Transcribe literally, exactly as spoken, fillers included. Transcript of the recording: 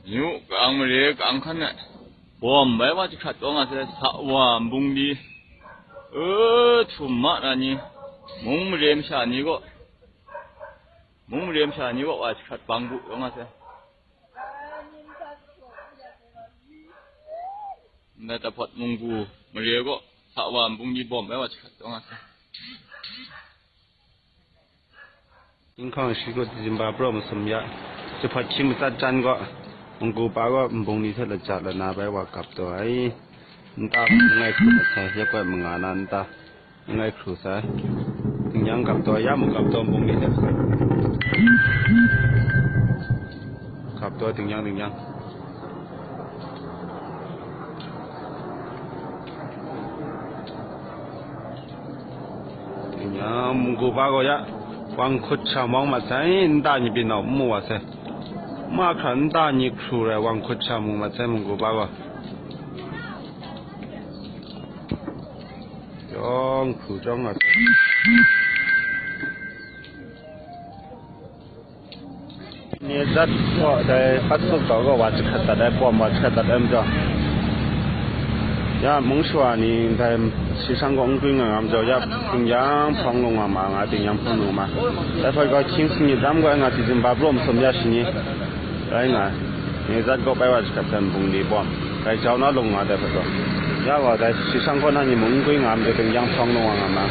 Yu, kang mare, kang hkan e, bawm bai wa jahkrat taw nga sai, sa wa nbung di, e, htum ma na ni, mung mare masha ni gaw, mung mare masha ni gaw wa jahkrat bang bu taw nga sai. Ndai tahpawt munggu mare gaw, sa wa nbung di bawm bai wa jahkrat taw nga sai. Hkying hkawng shi kut December pra masum ya, jahpawt hkying matsat jan gaw, munggu pa gaw nbung ni hte laja lana bai wa gap taw ai. Nta mung n gai hkru mat sai, ya koi manga na nta n gai hkru sai. Dingyang gap taw, ya mung gap taw nbung ni hte. Gap taw dingyang dingyang. Dingyang munggu pa gaw ya, wang hkut sha mawng mat sai, nta ni byin nau n mu wa sai. Ma hkra nta ni hkru rai wang hkut sha mu mat sai munggu pa gaw. Jawng hkru jawng nga sai. Ni zat gaw dai at suk tau gaw wa jahkrat dat ai, bawm wa jahkrat dat ai majaw, ya mung shawa ni dai shi shang gaw n kwi nga nga majaw, ya dingyang hpawng lung nga ma nga, dingyang hpawng lung ma. Dai hpawt gaw hkying sumnit dam gaw ai nga, December pra masum ya shani rai nga, ni zat gaw bai wa jahkrat sai nbung ni bawm, dai jau na lung nga dai hpawt gaw, ya gaw dai shi shang gaw na ni mung n kwi nga majaw, dingyang hpawng lung nga nga ma.